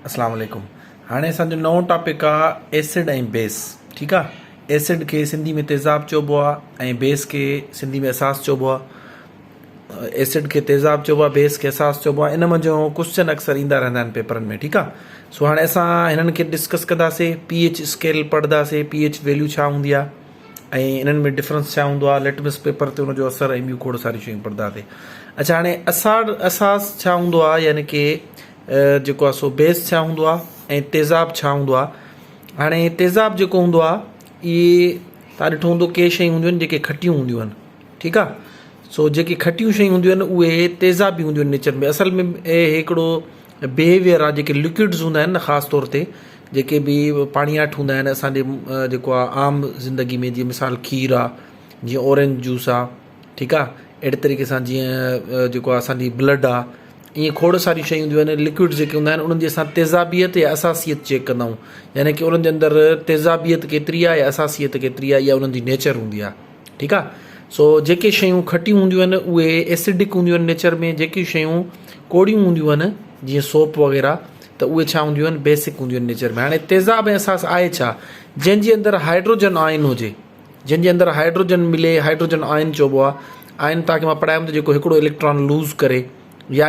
اسلام عليڪم هاڻي اسان جو نئون ٽاپڪ آ ايسڊ ۽ بيس ٺيڪ آ ايسڊ کي سنڌي ۾ تيزاب چئبو آ ۽ بيس کي سنڌي ۾ اساس چئبو آ ايسڊ کي تيزاب چئبو آ بيس کي اساس چئبو آ ان منجهون ڪوشچن اڪثر ايندا رهندا آهن پيپرن ۾ ٺيڪ آ سو هاڻي اسان هنن کي ڊسڪس ڪنداسي پي ايڇ اسڪيل پڙهنداسي پي ايڇ ويليو ڇا هوندي آ ۽ انهن ۾ ڊفرنس ڇا هوندو آ لٽمس پيپر تي ان جو اثر ۽ ٻيون کوڙ ساريون شيون پڙهنداسي اڇا هاڻي اساڊ اساس ڇا هوندو آ يعني ڪي جيڪو آ سو بيس ڇا هوندو آ ۽ تيزاب ڇا هوندو آ هاڻي تيزاب جيڪو هوندو آ اهي تان ڏٺو هوندو ڪي شيون هونديون آهن جيڪي کٽيون هونديون آهن ٺيڪ آ سو جيڪي کٽيون شيون هونديون آهن اهي تيزابي هونديون آهن نيچر ۾ اصل ۾ هڪڙو بيهيويئر آ جيڪي لڪوڊز هوندا آهن نه خاص طور تي جيڪي به پاڻياٺ هوندا آهن اسان جي جيڪو آ عام زندگي ۾ جيئن مثال کير آ جيئن اورينج جوس آ ٺيڪ آ اهڙي طريقي سان جيئن جيڪو آ اسان جي بلڊ آ ائين کوڙ ساريون شيون هونديون آهن لڪوڊ جيڪي هوندا آهن انهن جي اسان تيزابيت يا اساسيت چيڪ ڪندا آهيون يعني ڪي انهن جي اندر تيزابيت ڪيتري آهي يا اساسيت ڪيتري آهي اها انهن جي نيچر هوندي آهي ٺيڪ آهي سو جيڪي شيون کٽيون هونديون آهن اهي ايسڊڪ هونديون آهن نيچر ۾ جيڪي شيون ڪوڙيون هونديون آهن جيئن سوپ وغيره ته اهي ڇا هونديون آهن بيسڪ هونديون آهن نيچر ۾ هاڻي تيزاب ۽ اساس آهي ڇا جنهن جي اندر هائڊروجن آئن هجي جنهن جي اندر هائڊروجن ملي هائڊروجن آئن چئبو آهي آئن توهان کي مان پڙهايم ته جيڪو هڪڙو اليڪٽران لوز ڪري يا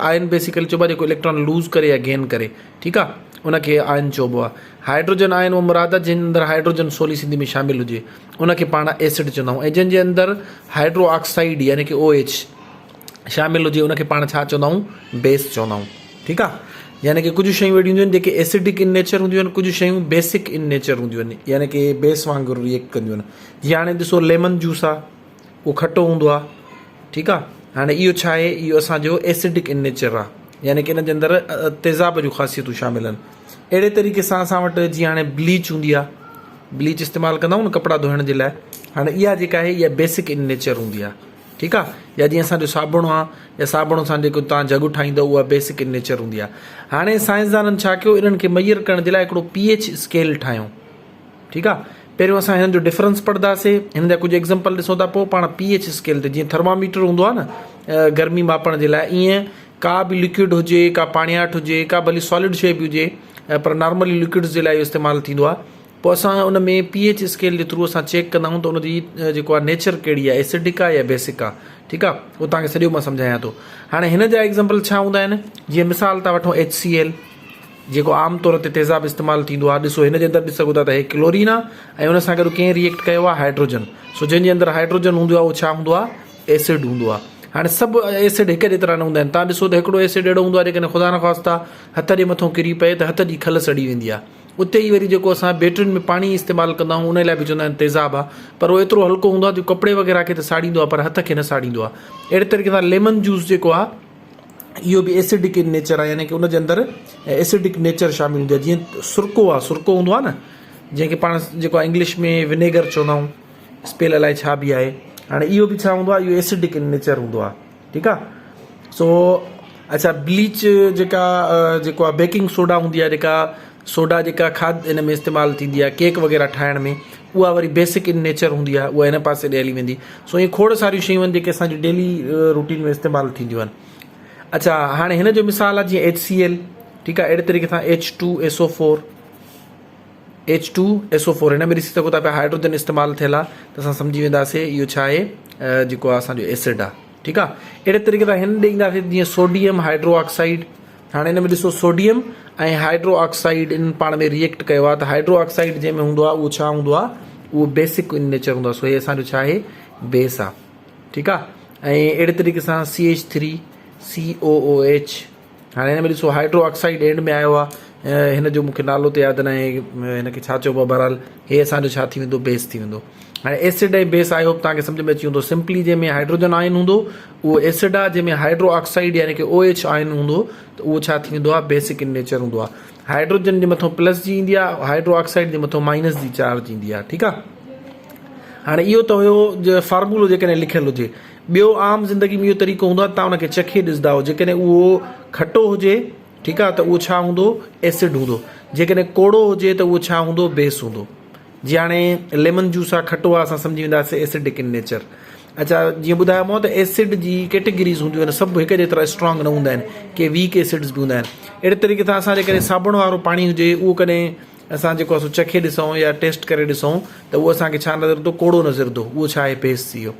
آئن بيسيڪلي چئبو آهي جيڪو اليڪٽران لوز ڪري يا گين ڪري ٺيڪ آهي ان کي آئن چئبو آهي هائڊروجن آئن مان مراد آهي جنهن اندر هائڊروجن سولي سنڌي ۾ شامل هجي ان کي پاڻ ايسڊ چوندا آهيون ۽ جنهن جي اندر هائڊرو آڪسائيڊ يعني ڪي او ايڇ شامل هجي ان کي پاڻ ڇا چوندا آهيون بيس چوندا آهيون ٺيڪ آ يعني ڪي ڪجهه شيون اهڙيون هونديون آهن جيڪي ايسڊڪ ان نيچر هونديون آهن ڪجهه شيون بيسڪ ان نيچر هونديون آهن يعني ڪي بيس وانگر ريئيڪٽ ڪنديون آهن جيئن هاڻي ڏسو ليمن جوس آ اهو کٽو هوندو آ ٺيڪ آ هاڻي اهو ڇا آهي اهو اسان جو ايسڊڪ ان نيچر آ يعني ڪي ان جي اندر تيزاب جون خاصيتون شامل آهن اهڙي طريقي سان اسان وٽ جيئن هاڻي بليچ هوندي آ بليچ استعمال ڪندا آهيون نه ڪپڙا ڌوئڻ جي لاء هاڻي اها جيڪا آهي اها بيسڪ ان نيچر هوندي آ ٺيڪ آ يا جيئن اسان جو صابڻ آ يا صابڻ سان جيڪو تان جڳ ٺاهيندو اها بيسڪ ان نيچر هوندي آ هاڻي سائنسدانن ڇا ڪيو انهن کي ميئر ڪرڻ جي لاء هڪڙو پي ايڇ اسڪيل ٺاهيو ٺيڪ آ پهريون اسان هنن جو ڊفرنس پڙهنداسي هن جا ڪجهه ايگزامپل ڏسون ٿا پوء پاڻ پي ايڇ اسڪيل تي جيئن ٿرماميٽر هوندو آ نه گرمي ماپڻ جي لاء ائين ڪا به لڪوڊ هجي ڪا پاڻياٺ هجي ڪا ڀلي سالڊ شي به هجي پر نارملي لڪوڊز جي لاء اهو استعمال ٿيندو آ پوء اسان ان ۾ پي ايڇ اسڪيل جي ٿرو اسان چيڪ ڪندا آهيون ته ان جي جيڪو آهي نيچر ڪهڙي آهي ايسڊڪ آهي يا بيسڪ آهي ٺيڪ آهي اهو توهان کي سڄو مان سمجهايان ٿو هاڻي هن جا ايگزامپل ڇا هوندا آهن جيئن مثال ٿا وٺون ايڇ سي ايل جيڪو عام طور تي تيزاب استعمال ٿيندو آهي ڏسو هن جي اندر ڏسي سگهو ٿا ته هي ڪلورين آهي ۽ ان سان گڏ ڪنهن ريئيڪٽ ڪيو آهي هائڊروجن سو جنهن جي اندر هائڊروجن هوندو آهي اهو ڇا هوندو آهي ايسڊ هوندو آهي هاڻي سڀ ايسڊ هڪ جيترا نه هوندا آهن تان ڏسو ته هڪڙو ايسڊ اهڙو هوندو آهي جيڪڏهن خدا نخواسته هٿ جي مٿو ڪري پئي ته هٿ جي کل سڙي ويندي آهي اتي ئي وري جيڪو اسان بيٽرين ۾ پاڻي استعمال ڪندا آهيون ان لاء به چوندا آهن تيزاب آهي پر اهو ايترو هلڪو هوندو آهي جو ڪپڙي وغيره کي ته ساڙيندو آهي پر هٿ کي نه ساڙيندو آهي اهڙي طريقي سان ليمن جوس جيڪو آهي اهو به ايسڊڪ ان نيچر آهي يعني ڪي ان جي اندر ايسڊڪ نيچر شامل هوندي آهي جيئن سرڪو آهي سرڪو هوندو آهي نه جنهن کي پاڻ جيڪو آهي انگلش ۾ ونيگر چوندا آهيون اسپيل الائي ڇا به آهي هاڻي اهو به ڇا هوندو آهي اهو ايسڊڪ ان نيچر هوندو آهي ٺيڪ آ سو اڇا بليچ جيڪا جيڪو آ بيڪنگ سوڊا هوندي آ جيڪا سوڊا جيڪا کاڌ ان ۾ استعمال ٿيندي آ ڪيڪ وغيره ٺاهڻ ۾ اها وري بيسڪ ان نيچر هوندي آ اها هن پاسي ڏي هلي ويندي سو ائين کوڙ ساريون شيون آهن جيڪي اسان جي ڊيلي روٽين ۾ استعمال ٿينديون آهن اڇا هاڻي هن جو مثال آ جيئن ايچ سي ايل ٺيڪ آ اهڙي طريقي سان H two S O four H two S O four هن ۾ ڏسي سگهو ٿا پيا هائڊروجن استعمال ٿيل آ ته اسان سمجهي وينداسي اهو ڇا آهي جيڪو آ اسان جو ايسڊ آ ٺيڪ آ اهڙي طريقي سان هن ڏي اينداسي جيئن سوڊيم هائڊرو آڪسائيڊ هاڻي هن ۾ ڏسو سوڊيم ۽ هائڊرو آڪسائيڊ ان پاڻ ۾ ريئيڪٽ ڪيو آ ته هائڊرو آڪسائيڊ جنهن ۾ هوندو آ اهو ڇا هوندو آ اهو بيسڪ ان نيچر هوندو آ سو هي اسان جو ڇا آهي بيس آ ٺيڪ آ ۽ اهڙي طريقي سان C H three C O O H هاڻي هن ۾ ڏسو هائڊرو آڪسائيڊ اينڊ ۾ آيو آهي هن جو مونکي نالو ته ياد ناهي هن کي ڇا چئبو آهي بهرحال هي اسان جو ڇا ٿي ويندو بيس ٿي ويندو هاڻي ايسڊ ۽ بيس I hope توهان کي سمجھ ۾ اچي ويندو سمپلي جنهن ۾ هائڊروجن آئن هوندو اهو ايسڊ آهي جنهن ۾ هائڊرو آڪسائيڊ يعني ڪي او ايڇ آئن هوندو ته اهو ڇا ٿي ويندو آهي بيسڪ ان نيچر هوندو آهي هائڊروجن جي مٿو پلس جي ايندي آهي هائڊرو آڪسائيڊ جي مٿو مائنس جي چارج ايندي آهي ٺيڪ آهي هاڻي اهو ته هيو فارمولو جيڪڏهن لکيل هجي ٻيو عام زندگي ۾ اهو طريقو هوندو آهي ته توهان ان کي چکي ڏسندا آهيو جيڪڏهن اهو کٽو هجي ٺيڪ آهي ته اهو ڇا هوندو ايسڊ هوندو جيڪڏهن ڪوڙو هجي ته اهو ڇا هوندو بيس هوندو جي هاڻي ليمن جوس آهي کٽو آهي اسان سمجهي وينداسي ايسڊڪ ان نيچر. اڇا جيئن ٻڌايومانو ته ايسڊ جي ڪيٽيگريز هونديون آهن سڀ هڪ جيترا اسٽرانگ نه هوندا آهن ڪي ويڪ ايسڊز به هوندا آهن اهڙي طريقي سان اسان جيڪڏهن صابڻ وارو پاڻي هجي اهو ڪڏهن اسان جيڪو آهي سو چکي ڏسون يا ٽيسٽ ڪري ڏسون ته اهو اسان کي ڇا نظر ايندو ڪوڙو نظر ايندو اهو ڇا آهي بيس ٿي ويو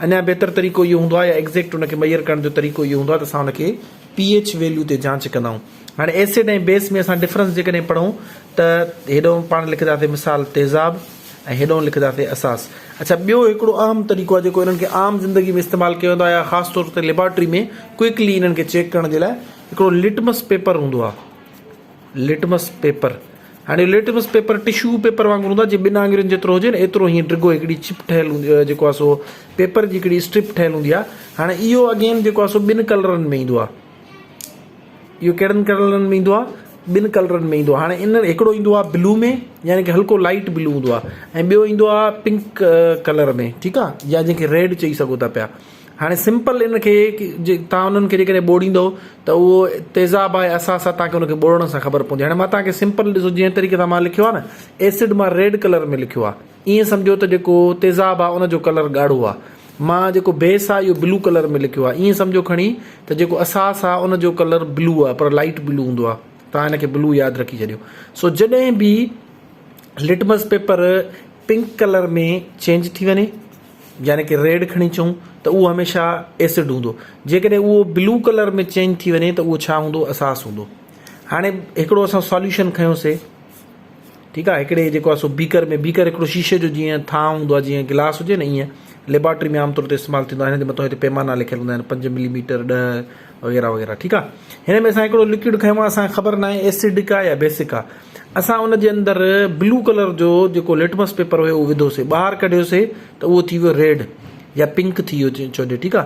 اڃا بهتر طريقو اهو هوندو آهي يا ايگزيڪٽ ان کي ميئر ڪرڻ جو طريقو اهو هوندو آهي ته اسان ان کي پي ايڇ ويليو تي جانچ ڪندا آهيون هاڻي ايسڊ ۽ بيس ۾ اسان ڊفرنس جيڪڏهن پڙهون ته هيڏانهن پاڻ لکنداسين مثال تيزاب ۽ هيڏانهن لکنداسين اساس. اڇا ٻيو هڪڙو اهم طريقو آهي جيڪو انهن کي عام زندگي ۾ استعمال ڪيو ويندو آهي يا خاص طور تي ليبارٽري ۾ ڪوئڪلي انهن کي چيڪ ڪرڻ جي لاء هڪڙو لٽمس پيپر هوندو آهي لٽمس پيپر هاڻي لٽمس پيپر ٽشو پيپر وانگر هوندو آهي جي ٻن آڱرين جيترو هجي نه ايترو هيئن ڊگهو هڪڙي چپ ٺهيل هوندي آهي جيڪو آهي سو پيپر جي هڪڙي اسٽرپ ٺهيل هوندي آهي هاڻي اهو اگين جيڪو آهي سو ٻن ڪلرن ۾ ايندو آهي اهو ڪهڙن ڪلرن ۾ ايندو آهي؟ ٻن ڪلرن ۾ ايندو آهي. هاڻي ان هڪڙو ايندو آهي بلو ۾ يعني ڪه هلڪو لائيٽ بلو هوندو آهي ۽ ٻيو ايندو آهي پنڪ ڪلر ۾ ٺيڪ آهي يا جنهن کي ريڊ چئي سگهو ٿا پيا. هاڻي سمپل ان کي توهان انهن کي جيڪڏهن ٻوڙيندو ته اهو تيزاب آهي اساس آهي توهان کي ان کي ٻوڙڻ سان خبر پوندي. هاڻي مان توهان کي سمپل ڏسو جنهن طريقي سان مان لکيو آهي نه ايسڊ مان ريڊ ڪلر ۾ لکيو آهي ائين سمجهو ته جيڪو تيزاب آهي ان جو ڪلر ڳاڙهو آهي. مان جيڪو بيس آ اهو بلو ڪلر ۾ لکيو آ ائين سمجهو کڻي ته جيڪو اساس آ ان جو ڪلر بلو آ پر لائيٽ بلو هوندو آ توهان هن کي بلو ياد رکي ڇڏيو سو جڏهن به litmus paper pink colour ۾ change ٿي وڃي يعني ڪي ريڊ کڻي چئون ته اهو هميشه ايسڊ هوندو جيڪڏهن اهو بلو ڪلر ۾ چينج ٿي وڃي ته اهو ڇا هوندو اساس هوندو هاڻي هڪڙو اسان ساليوشن کنيوسي ٺيڪ آ هڪڙي جيڪو آ سو بيڪر ۾ بيڪر هڪڙو شيشي جو جيئن ٿانء هوندو آ جيئن گلاس هجي نه ايئن ليبارٽري ۾ عام طور تي استعمال ٿيندو آ هن جي مٿان هتي پيمانا لکيل هوندا آهن 5 ملي ميٽر 10 وغيره وغيره ٺيڪ آ هن ۾ اسان هڪڙو لڪوڊ کنيو آ اسان کي خبر ناهي ايسڊڪ آ يا بيسڪ آ اسان ان جي اندر بلو ڪلر جو جيڪو لٽمس پيپر هيو اهو وڌوسي ٻاهر ڪڍيوسي ته اهو ٿي ويو ريڊ يا پنڪ ٿي ويو چئجي ٺيڪ آ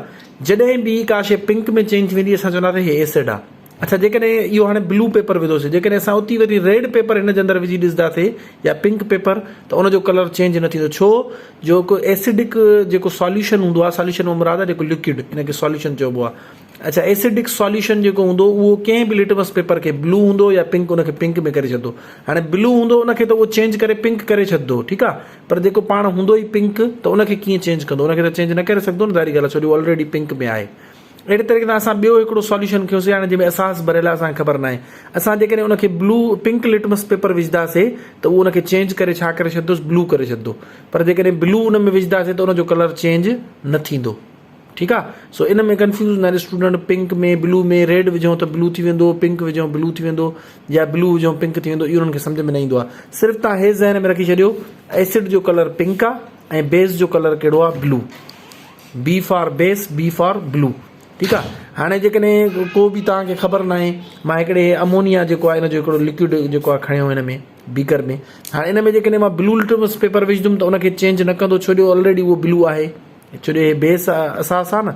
جڏهن به ڪا شي پنڪ ۾ چينج ٿي ويندي اسان چونداسين هي ايسڊ آ اڇا جيڪڏهن اهو هاڻي بلو پيپر وڌوسي جيڪڏهن اسان اتي وري ريڊ پيپر هن جي اندر وجهي ڏسنداسي يا پنڪ پيپر ته ان جو ڪلر چينج نه ٿيندو ڇو جو هڪ ايسڊڪ جيڪو ساليوشن هوندو آهي ساليوشن مان مراد آهي جيڪو لڪوڊ ان کي ساليوشن چئبو آهي اڇا ايسڊڪ ساليوشن جيڪو هوندو اهو ڪنهن به لٽمس پيپر کي بلو هوندو يا پنڪ ان کي پنڪ ۾ ڪري ڇڏندو هاڻي بلو هوندو ان کي ته اهو چينج ڪري پنڪ ڪري ڇڏندو ٺيڪ آهي پر جيڪو پاڻ هوندو ئي پنڪ ته ان کي ڪيئن چينج ڪندو ان کي ته چينج نه ڪري سگهندو نه ظاهري ڳالهه آهي ڇو جو آلريڊي پنڪ ۾ آهي اهڙي طريقي سان اسان ٻيو هڪڙو سوليوشن کنيوسي هاڻي جنهن ۾ اساس ڀريل آهي اسان کي خبر ناهي اسان جيڪڏهن ان کي بلو پنڪ لٽمس پيپر وجهداسي ته اهو ان کي چينج ڪري ڇا ڪري ڇڏندوس بلو ڪري ڇڏندو پر جيڪڏهن بلو ان ۾ وجهداسي ته ان جو ڪلر چينج نه ٿيندو ٺيڪ آ سو ان ۾ ڪنفيوز هوندا آهن اسٽوڊنٽ پنڪ ۾ بلو ۾ ريڊ وجهون ته بلو ٿي ويندو پنڪ وجهون بلو ٿي ويندو يا بلو وجهون پنڪ ٿي ويندو اهو انهن کي سمجهه ۾ نه ايندو آ صرف تان هي ذهن ۾ رکي ڇڏيو ايسڊ جو ڪلر پنڪ آ ۽ بيس جو ڪلر ڪهڙو آ blue B for base B for blue ٺيڪ آ هاڻي جيڪڏهن ڪو به توهان کي خبر ناهي مان هڪڙي امونيا جيڪو آهي ان جو هڪڙو لڪوڊ جيڪو آهي کڻيو هن ۾ بيڪر ۾ هاڻي ان ۾ جيڪڏهن مان بلو لٽمس پيپر وجهندم ته ان کي چينج نه ڪندو ڇو جو آلريڊي اهو بلو آهي ڇو جو هي بيس اساس آ نه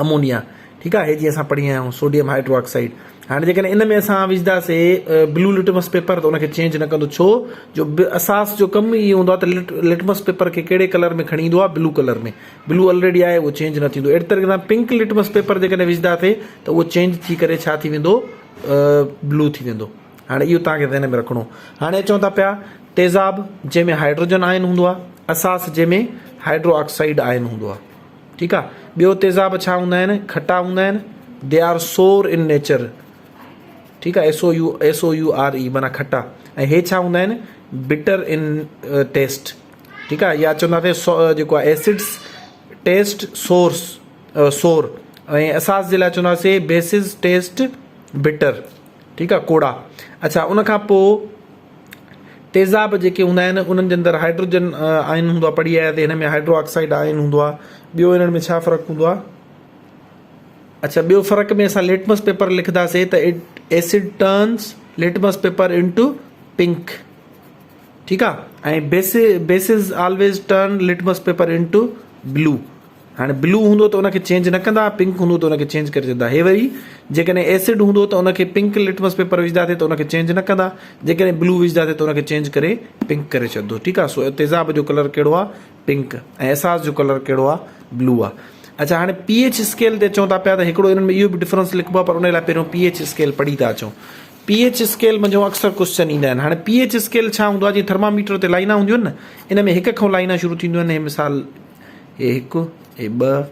امونيا ٺيڪ آ هي جيئن اسان پڙهي آيا آهيون سوڊيم هائيڊرو آڪسائيڊ هاڻي جيڪڏهن ان ۾ اسان وجهنداسي بلو لٽمس پيپر ته ان کي چينج نه ڪندو ڇو جو اساس جو ڪم ئي هوندو آهي ته لٽمس پيپر کي ڪهڙي ڪلر ۾ کڻي ايندو آهي بلو ڪلر ۾ بلو آلريڊي آهي اهو چينج نه ٿيندو اهڙي طريقي سان پنڪ لٽمس پيپر جيڪڏهن وجهنداسي ته اهو چينج ٿي ڪري ڇا ٿي ويندو بلو ٿي ويندو هاڻي اهو توهان کي ذهن ۾ رکڻو هاڻي اچون ٿا پيا تيزاب جنهن ۾ هائيڊروجن آئن هوندو آهي اساس جنهن ۾ هائيڊرو آڪسائيڊ آئن هوندو آهي ٺيڪ آ ٻيو تيزاب ڇا هوندا آهن کٽا هوندا آهن they are sour in nature ٺيڪ آ S O U S O U R E معنيٰ کٽا ۽ هي ڇا هوندا آهن بٽر ان ٽيسٽ ٺيڪ آ يا چونداسي جيڪو آ ايسڊس ٽيسٽ سورس سور ۽ اساس جي لاء چونداسي بيسز ٽيسٽ بٽر ٺيڪ آ ڪوڙا اڇا ان کان پوء تيزاب جيڪي هوندا آهن انهن جي اندر هائڊروجن آئن هوندو آهي پڙهي آيا ته هن ۾ هائڊرو آڪسائيڊ آئن هوندو آهي ٻيو انهن ۾ ڇا فرق هوندو آهي اڇا ٻيو فرق ۾ اسان لٽمس پيپر لکنداسي ته acid turns litmus paper into pink ٺيڪ آهي ۽ bases always turn litmus paper into blue هاڻي بلو هوندو ته ان کي چينج نه ڪندا، پنڪ هوندو ته ان کي چينج ڪري ڇڏندا. هي وري جيڪڏهن ايسڊ هوندو ته ان کي پنڪ لٽمس پيپر وجهنداسين ته ان کي چينج نه ڪندا، جيڪڏهن بلو وجهنداسين ته ان کي چينج ڪري پنڪ ڪري ڇڏندو. ٺيڪ آ سو تيزاب جو ڪلر ڪهڙو آ پنڪ ۽ اساس جو ڪلر ڪهڙو آ بلو آ. اڇا هاڻي پي ايڇ اسڪيل تي اچون ٿا پيا ته هڪڙو انهن ۾ اهو به ڊفرنس لکبو آ پر ان لاء پهريون پي ايڇ اسڪيل پڙهي ٿا اچون. پي ايڇ اسڪيل منجهون اڪثر ڪوسچن ايندا آهن. هاڻي پي ايڇ اسڪيل ڇا هوندو آ جيئن ٿرماميٽر تي لائنا هونديون آهن نه ان ۾ هڪ کان لائنا شروع ٿينديون آهن هي مثال هي هڪ، هي ٻه.